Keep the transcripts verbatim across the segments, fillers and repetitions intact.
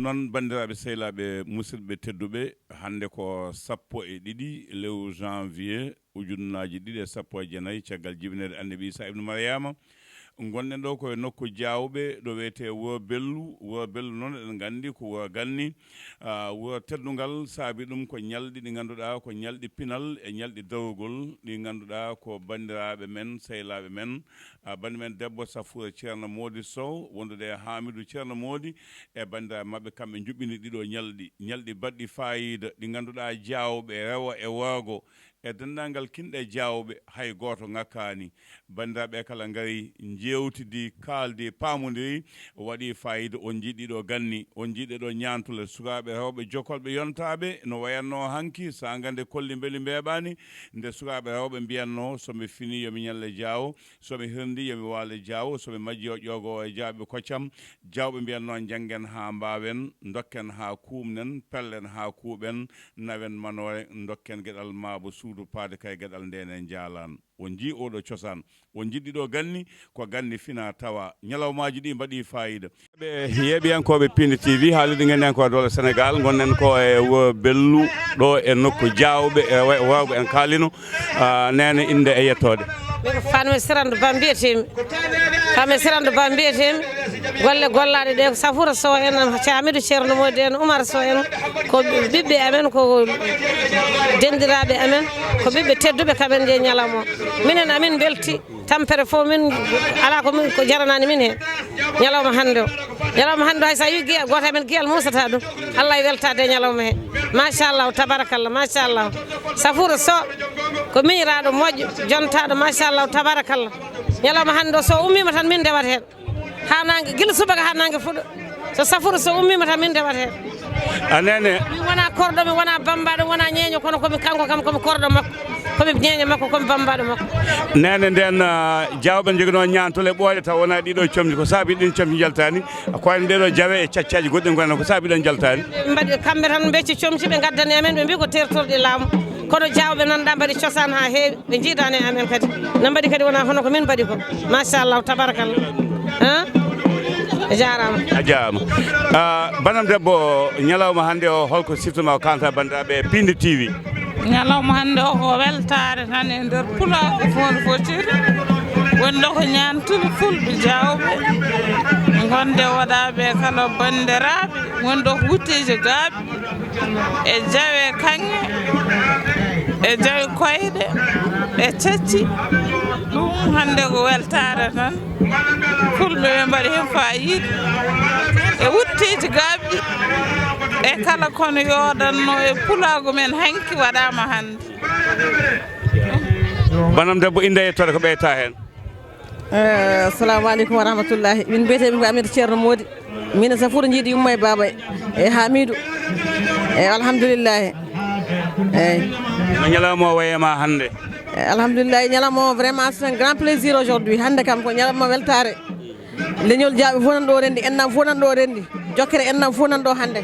Noon, banndiraaɓe, sehilaaɓe, musidɓe tedduɓe, hannde ko sappo e ɗiɗi lewru janvier, ujunnaaji ɗiɗi e sappo e jeenayi, caggal jibinede Annabi Isa ibnu Mariyama. Ngonɗen ɗo ko e nokku Jaawɓe, ɗo wiyetee Wuro Bellu. Wuro Bellu noon, eɗen nganndi ko wuro ganni, ah, wuro teddungal, saabi ɗum ko ñalɗi ɗi ngannduɗaa ko ñalɗi pinal e ñalɗi darugol, ɗi ngannduɗaa ko banndiraaɓe men, sehilaaɓe men, ah, banndi men debbo Safura Ceerno Moodi Sow, wondude e Haamidu Ceerno Moodi e banndiraaɓe maɓɓe, kamɓe njuɓɓini ɗiɗo ñalɗi, ñalɗi baɗɗi faayiida, ɗi ngannduɗaa Jaawɓe rewo e worgo, e denndaangal kinɗe Jaawɓe, hay gooto ŋakkaani. Banndiraaɓe kala ngari, njeewtidi, kaaldi, paamondiri, waɗi faayiida. On njii ɗiɗo ganni, on njii ɗeɗo ñaantule, sukaaɓe rewɓe jokkolɓe yontaaɓe, no wayatnoo hanki, saanga nde kolli mbeli mbeeɓaani, nde sukaaɓe rewɓe mbiyatnoo, so mi finii yo mi ñalle Jaawo, so mi hirndii yo mi waale Jaawo, so mi majjii o ƴoogoo e Jaawɓe koccam. Jaawɓe mbiyatnoo, njanngen haa mbaawen, ndokken haa kuumnen, pellen haa kuuɓen, nawen manoore, ndokken geɗal maabo suudu paade kay geɗal ndenen jaalan. On njii oɗo cosaan, on njii ɗiɗo ganni, ko ganni fina tawa. Ñalawmaaji ɗi mbaɗi faayiida. Ɓe yeeɓiyankooɓe Piindi T V, haalirde ngenndiyankooɓe doole Senegaal, ngonɗen ko e Wuro Bellu, ɗo e nokku Jaawɓe, e wa-, worgo en kaalino. Ah, neene, innde e yettoode. Miɗo Fatma Sirando Ba mbiyetee-mi. Fatma Sirando Ba mbiyetee-mi. Golle gollaaɗe ɗe ko Safura Sow en, Caamidu Ceerno Moodi en, Umar Sow en, ko ɓiɓɓe amen, ko denndiraaɓe amen, ko ɓiɓɓe tedduɓe, kam en njeyi ñalawma o. Minen, amin mbelti. Tampere fof min alaa ko min, ko jaranaani min heen. Ñalawma hannde o, ñalawma hannde o, hay so a yii giyal, gooto e men giyal muusataa ɗum. Allah e weltaade e ñalawma he. Machallah, tabarakallah, machallah. Safura Sow ko miñiraaɗo moƴƴo, jontaaɗo, machallah, tabarakallah. Ñalawma hannde o, so ummiima tan min ndewat heen. Haa naange, gila subaka haa naange fuɗa. So Safura Sow ummiima tan min ndewat heen. A neene. Mi wonaa korɗo, mi wonaa bammbaaɗo, mi wonaa ñeeño, kono komi kanko kam, komi korɗo makko, komi ñeeño makko, komi bammbaaɗo makko. Neene, ndeen, ah, Jaawɓe njoginoo ñaantule ɓooyɗe taw wonaa ɗiɗo comci. Ko saabi ɗiin comci njaltaani? Ko wayno ɗeeɗo jawe e caccaaji goɗɗi ngonaa, ko saabi ɗoon njaltaani? Ɓe mbaɗi, kamɓe tan mbecci comci, ɓe ngaddani amen, ɓe mbii ko teertorɗe laamu. Kono Jaawɓe nan ɗa mbaɗi cosaan haa heewi, ɓe njiidaani e amen kadi. Na mbaɗi kadi wonaa hono ko min mbaɗi ko. Machallah, tabarakallah. Han? A jaaraama. A jaaraama. Ah, banam debbo, ñalawma hannde o, holko sifto ma o kaalanta banndiraaɓe Piindi T V? Ñalawma hannde o ko weltaare tan e nder pulaagu fof no fotiri. Woni ɗo ko ñaantule fulɓe Jaawɓe. Ngonde waɗaaɓe kala banndiraaɓe. Woni ɗo ko wutteeji gaaɓi. E jawe kaŋŋe, e jawe koyɗe, e cacci. Ɗum hannde ko weltaare tan. Fulɓe ɓe mbaɗi heen faayiida. E wutteeji gaaɓi, e kala kono yooɗatnoo e pulaagu men hanki waɗaama hannde. Banam debbo, innde e yettoode ko ɓeyta heen? Eh, assalamu aleykum wa rahmatullahi. Min mbiyetee-mi ko Aminata Ceerno Moodi. Min e Safura njiidi yumma e baaba e Haamiidu. Eh, alhamdulillahi. Eey. No ñalawma o wayi e ma hannde? Eh, alhamdulillahi, ñalawma o vraiment c'est un grand plaisir aujourd'hui. Hannde kam ko ñalawma weltaare. Leñol Jaawɓe fof nan ɗo renndi, enɗam fof nan ɗo renndi. Jokkere enɗam fof nan ɗo hannde.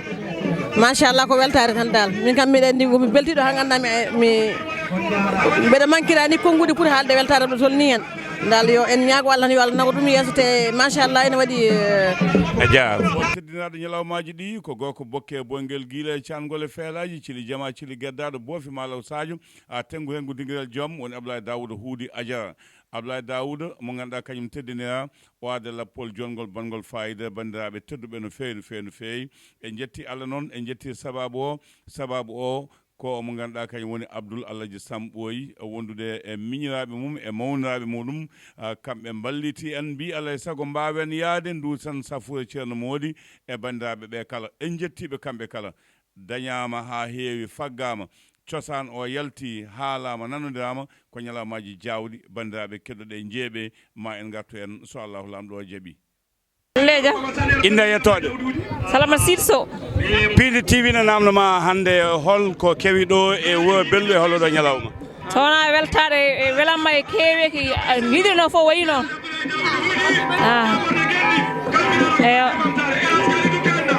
Machallah, ko weltaare tan dal. Min kam mbiɗa anndi ko mi beltiiɗo haa nganndaa mi, mi, mbeɗa mankira ni konnguɗi pour haalde weltaare ɗo tolnii heen. Dal yo en ñaago Allah, yo Allah nago ɗum yeeso te, machallah, ene waɗi, eh, A jaaraama. Teddinaaɗo ñalawmaaji ɗi ko gorko Bokke Boyngel Giila e Caangol e Feelaaji, Cili Jama, Cili Geddaaɗo, Boofi Maalaw Sadio, a Tenngu Henngu Dingiral Joom, woni Ablaye Daawuda Huudi Ajara. Ablaye Daawuda, mo ngannduɗaa kañum teddiniraa o aade lappol jolngol bangol faayiida, banndiraaɓe tedduɓe no feewi, no feewi, no feewi. En njetti Allah noon, en njetti sabaabu o, sabaabu o ko mo ngannduɗaa kañum woni Abdul Alhaji Sam Ɓooyi, wondude e miñiraaɓe mum e mawniraaɓe muɗum. Ah, kamɓe mballiti en, mbii alaa e sago mbaawen yahde nduusan Safura Ceerno Moodi e banndiraaɓe ɓe kala. En njettii ɓe kamɓe kala. Dañaama haa heewi, faggaama. Cosaan o yaltii, haalaama, nanondiraama. Ko ñalawmaaji jaawɗi, banndiraaɓe keɗoɗe, njeeɓe, ma en ngartu en, so Allahu Laamɗo o jaɓii. Leja. Innde e yettoode? Salama Siid Sow. Piindi T V no naamno ma hannde, hol ko kewi ɗo e Wuro Bellu, e hol oɗo ñalawma? So wonaa weltaare, e welamma e keewe ki, a, yiɗirno fof wayi noon. Ah. Eyo.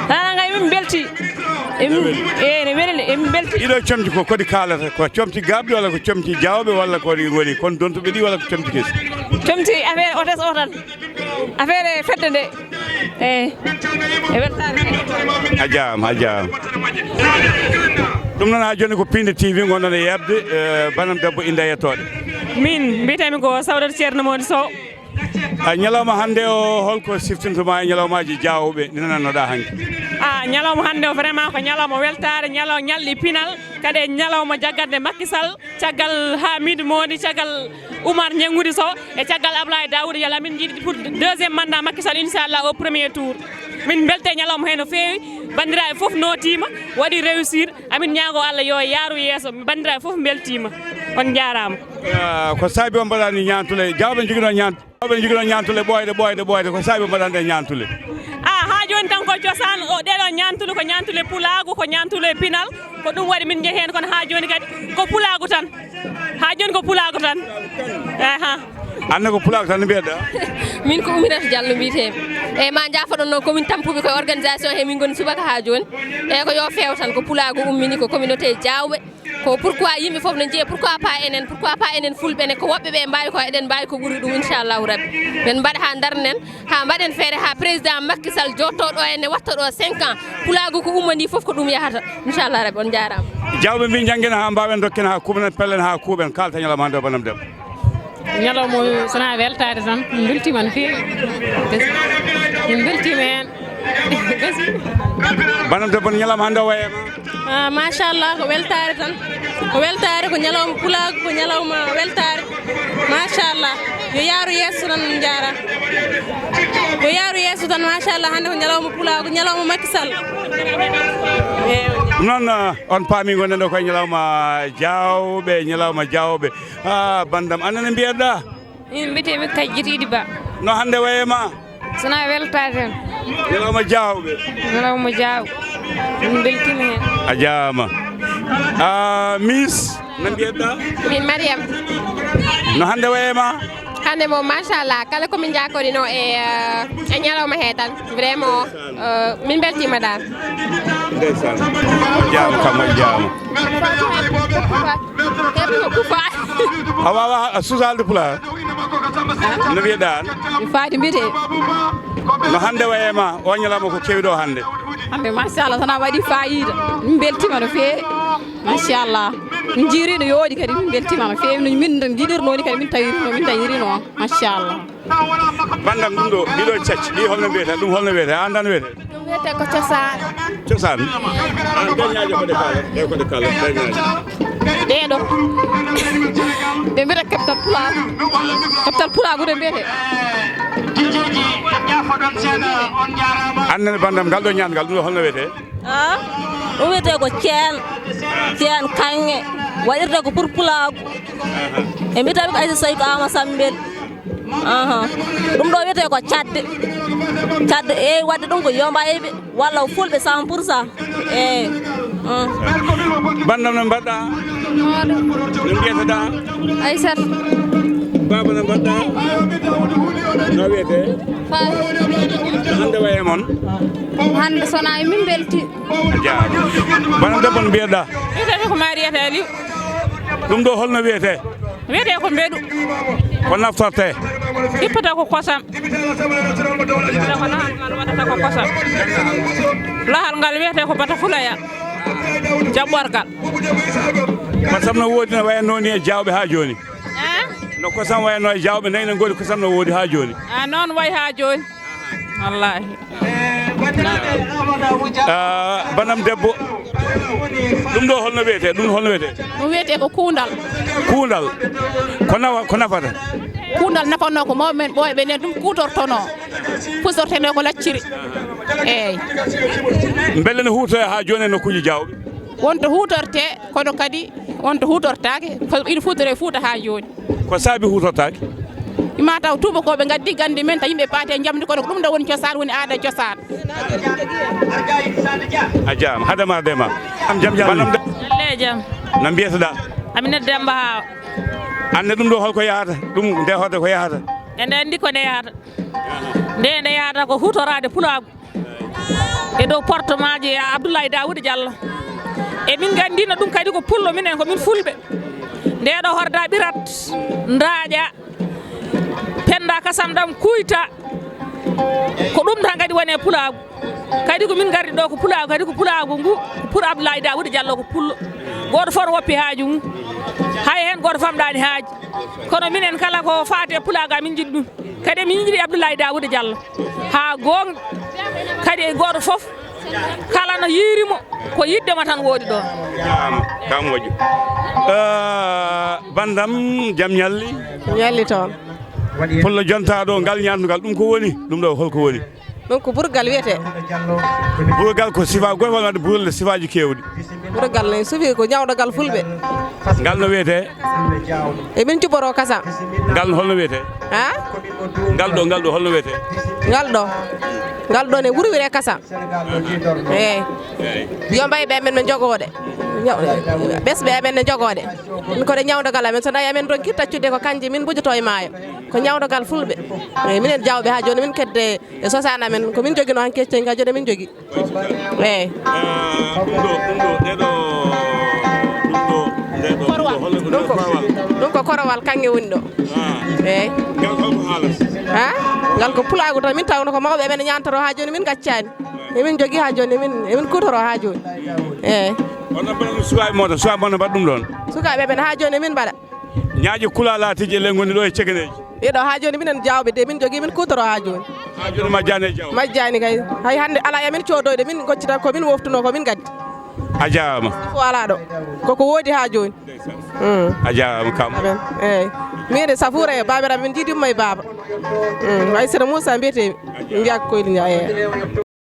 Hana nga emin belti. Emin, e, ne weli, emin belti. Ɗiɗo comci ko kodi kaalata? Ko comci gaaɓɗi walla ko comci jaawɓe walla ko ɗi ngoni kon dontuɓe ɗi walla ko comci kesi? Comci affaire hôtesse o tan. Affaire fedde nde. Eyi. E weltaare. A jaaraama, a jaaraama. Ɗum noon, haa jooni ko Piindi T V ngonɗon e yeɓde, eh, banam debbo, innde e yettoode. Min, mbiyetee-mi ko Sawdata Ceerno Mody Sow. A, ñalawma hannde o, holko siftintoma e ñalawmaaji jaawɓe ɗi nanannoɗaa hannde? A, ñalawma hannde o, vraiment ko ñalawma weltaare, ñalaw-, ñalɗi pinal, kadi e ñalawma jaggande Macky Sall, caggal Hamidou Mody, caggal Oumar Ñanngudi Sow, e caggal Abdoulaye Daouda Diallo. Amin njiɗi pour deuxième mandat Macky Sall, inchallah, au premier tour. Min mbelte e ñalawma he no feewi, banndiraaɓe fof nootiima, waɗi réussir. Amin ñaago Allah yo yaaru yeeso, banndiraaɓe fof mbeltiima. On njaaraama. Ah, ko saabi on mbaɗani ñaantule? Jaawɓe njogino ñaan-, jaawɓe njogino ñaantule ɓooyɗe, ɓooyɗe, ɓooyɗe. Ko saabi on mbaɗande ñaantule? Ah, haa jooni tan ko cosaan o, ɗeɗo ñaantule ko ñaantule pulaagu, ko ñaantule pinal. Ko ɗum waɗi min njehi heen, kono haa jooni kadi ko pulaagu tan. Haa jooni ko pulaagu tan. Aha. An ne ko pulaagu tan no mbiyeɗaa? Min ko Oumirata Diallo mbiyetee-mi. Eyi, ma njaafoɗon noon, ko min tampuɓe koye organisation he min ngoni subaka haa jooni. Eyi, ko yo feew tan, ko pulaagu ummini, ko communauté jaawɓe. Ko pourquoi yimɓe fof no njeeya, pourquoi pas enen, pourquoi pas enen fulɓe ne, ko woɓɓe ɓe mbaawi ko, eɗen mbaawi ko ɓuri ɗum, inchallahu rabbi. Men mbaɗa haa ndarnen, haa mbaɗen feere haa président Macky Sall jotto ɗo, ene watta ɗo cinq ans. Pulaagu ko ummanii fof ko ɗum yahata, inchallah rabbi. On njaaraama. Jaawɓe mbi janngina haa mbaawen, dokken haa kuuɓen, pellen haa kuuɓen, kaalta ñalawma hannde o, banam debbo. Ñalawma o, so wonaa weltaare tan, min mbeltiima no feewi. Min mbeltiima heen. Banam debbo, no ñalawma hannde o wayi e ma? Ah, machallah, ko weltaare tan. Ko weltaare, ko ñalawma pulaagu, ko ñalawma weltaare. Machallah. Yo yaaru yeeso tan, on njaaraama. Yo yaaru yeeso tan, machallah. Hannde ko ñalawma pulaagu, ñalawma Macky Sall. Eewa. Ɗum noon, ah, on paami ngonɗen ɗo koye ñalawma jaawɓe, ñalawma jaawɓe. Ah, banndam, an ne mbiyeɗaa? Min mbiyetee-mi Kajjiti Idi Ba. No hannde wayi e ma? So wonaa weltaare tan. Ñalawma jaawɓe. Ñalawma jaawɓe. Min mbeltiima heen. A jaaraama. Ah, Miss, no mbiyeɗaa? Min Mariam. No hannde wayi e ma? Hannde moom, machallah, kala ko min njaakorinoo e, eh, e ñalawma he tan, vraiment, eh, min mbeltiima dal. Ndeysaan. On njaaraama kam, on njaaraama. Hebno Kufa. A waawaa a suusa haalde pulaar? No mbiyeɗaa an? Mi Faati mbiyetee. No hannde wayi e ma, o ñalawma ko kewi ɗo hannde? Hannde, machallah, tan a waɗi faayiida. Min mbeltiima no feewi. Machallah. Min njiiri no yooɗi kadi, min mbeltiima no feewi. No min njiɗirnoo ni kadi, min tawiri no min dañiri noon. Machallah. Banndam, ɗum ɗo, ɗiɗo cacci, ɗi holno mbiyetee? Ɗum holno wiyetee? A anndaa no wiyetee? Ɗum wiyetee ko cosaan. Cosaan? An, nden ñaajo ko ɗe kaala, ɗe ko ɗe kaala, nden ñaajo. Ɗee ɗo. Ɗe mbiyetee keptal pulaagu. Keptal pulaagu ɗe mbiyetee. An nene banndam, ngal ɗo ñaangal, ɗum ɗo holno wiyetee? Ah, ɗum wiyetee ko ceen, ceen kaŋŋe, waɗirtee ko pour pulaagu. E mbiyetee ko Aïssa Sow ko Ama Sambel. Aha. Ɗum ɗo wiyetee ko cadde. Cadde, eeyi, waɗde ɗum ko yomba e ɓe, walla ko fulɓe cent pour cent. Eeyi. Mm. Banndam, no mbaɗɗaa? Mawɗo. No mbiyeteɗaa? Aissata. Baaba, no mbaɗɗaa? No wiyetee? Faati. Hannde wayi e mon? Hannde so wonaa e min mbelti. A jaaraama. Banam debbo, no mbiyeɗaa? Mbiyetee ko Mariata Aliou. Ɗum ɗo holno wiyetee? Wiyetee ko mbeɗu. Ko naftortee? Ippata ko kosam. Ippata ko lahal ngal, waɗata ko kosam. Lahal ngal wiyetee ko bata fulaya. Jaɓɓorgal. Kosam no woodi, no wayatnoo ni e jaawɓe haa jooni? Eh? No kosam wayatnoo e jaawɓe, nayi no ngoodi kosam no woodi haa jooni? Ah, noon wayi haa jooni. Wallaahi. Ah, banam debbo. Ɗum ɗo holno wiyetee? Ɗum holno wiyetee? Ɗum wiyetee ko kuundal. Kuundal. Ko nafa, ko nafata? Kuundal nafatnoo ko mawɓe men ɓooyɓe nen ɗum kuutortonoo. Fusortenoo ko lacciri. Eeyi. Mbele no huutoya haa jooni e nokkuuji jaawɓe? Won to huutortee, kono kadi won to huutortaake. Ko ina fuutoree Fuuta haa jooni. Ko saabi huutortaake? Ma taw tuubakooɓe ngaddi gannde men, taw yimɓe paati e njamndi, kono ko ɗum ɗo woni cosaan, woni aada e cosaan. A jaaraama. Hade ma de ma. Am jam jam. Banam de. Alle jam. No mbiyeteɗaa? Aminata Demba Haawa. An ne ɗum ɗo holko yahata? Ɗum nde hoode ko yahata? Eɗen anndi ko nde yahata. Nde nde yahata ko huutoraade pulaagu. E dow portemaaji e Abdoulaye Daouda Diallo. E min nganndino ɗum kadi ko pullo minen, ko min fulɓe. Nde ɗo horda ɓirat, ndaaƴa, pennda kasam ɗam kuyta, Ko ɗum tan kadi woni e pulaagu. Kadi ko min ngardi ɗo ko pulaagu, kadi ko pulaagu ngu, ko pour Abdoulaye Daouda Diallo, ko pullo. Gooto fof no woppi haaju mum. Hay heen gooto famɗaani haaju. Kono minen kala ko faati e pulaagu, amin njiɗi ɗum. Kadi min njiɗi Abdoulaye Daouda Diallo. Haa goonga. Kadi e gooto fof, kala no yiiri mo, ko yiɗde mo tan woodi ɗoon. Jaaraama, kam moƴƴo. Eh, bandam, jam ñalli? Ñalli toon. Pullo jontaa ɗo, ngal ñaamdugal, ɗum ko woni? Ɗum ɗo, holko woni? Ɗum ko burgal wiyetee. Burgal ko sifa gooto walla wadde burle sifaaji keewɗi? Burgal ne sufi ko ñawdogal fulɓe. Ngal no wiyetee? Emin cuɓoroo kasa. Ngal no holno wiyetee? Ha? Ngal ɗo, ngal ɗo holno wiyetee? Ngal ɗo. Ngal ɗo ne wurwiree kasa. Eey. Eey. Yo mbay ɓe men, men jogooɗe. Ñaw-, ɓesɓe amen ne jogooɗe. Ɗum ko ɗe ñawdogal amen. So nayi amen ronki taccude ko kanje min mbujotoo e maayo. Ko ñawdogal fulɓe. Eey, minen jawɓe haa jooni min kedde e sosaana men. Ko min joginoo han keccen haa jooni min jogi. Eey. Ah, ɗum ɗo, ɗum ɗo, ɗee ɗo, ɗum ɗo, ɗee ɗo, ɗum ɗo, Korowal. Holno ko Ɗum ko, korowal? Ɗum ko korowal kaŋŋe woni ɗo. Ah. Eey. Ngal holko haalata? Ha? Ngal ko pulaagu tan. Min tawno ko mawɓe amen ñaantoro haa jooni min ngaccaani. Emin jogii haa jooni, emin, emin kuutoroo haa jooni. Eey. On ɗon mbaɗa ɗum sukaaɓe mon, sukaaɓe mon no mbaɗa ɗum ɗoon? Sukaaɓe amen haa jooni emin mbaɗa. Ñaaƴe kulalaatiiɗe le ngoni ɗo e cegeneeji. Ɗee ɗo haa jooni minen jawɓe de min jogii min kuutoroo haa jooni. Haa jooni majjaani e jawɓe? Majjaani kay. Hay hannde alaa e amen coodoyde, min ngoccita ko min woftunoo ko min ngaddi. A jaaraama. Ko alaa ɗo. Koko woodi haa jooni. Mm. A jaaraama kam. Amen. Eey. Miin de Safuura e baabiraaɓe min njiidi mo e baaba. Mm. Way seno Muusa mbiyetee mi. Mbiyaa ko Koyli Njaay, eey.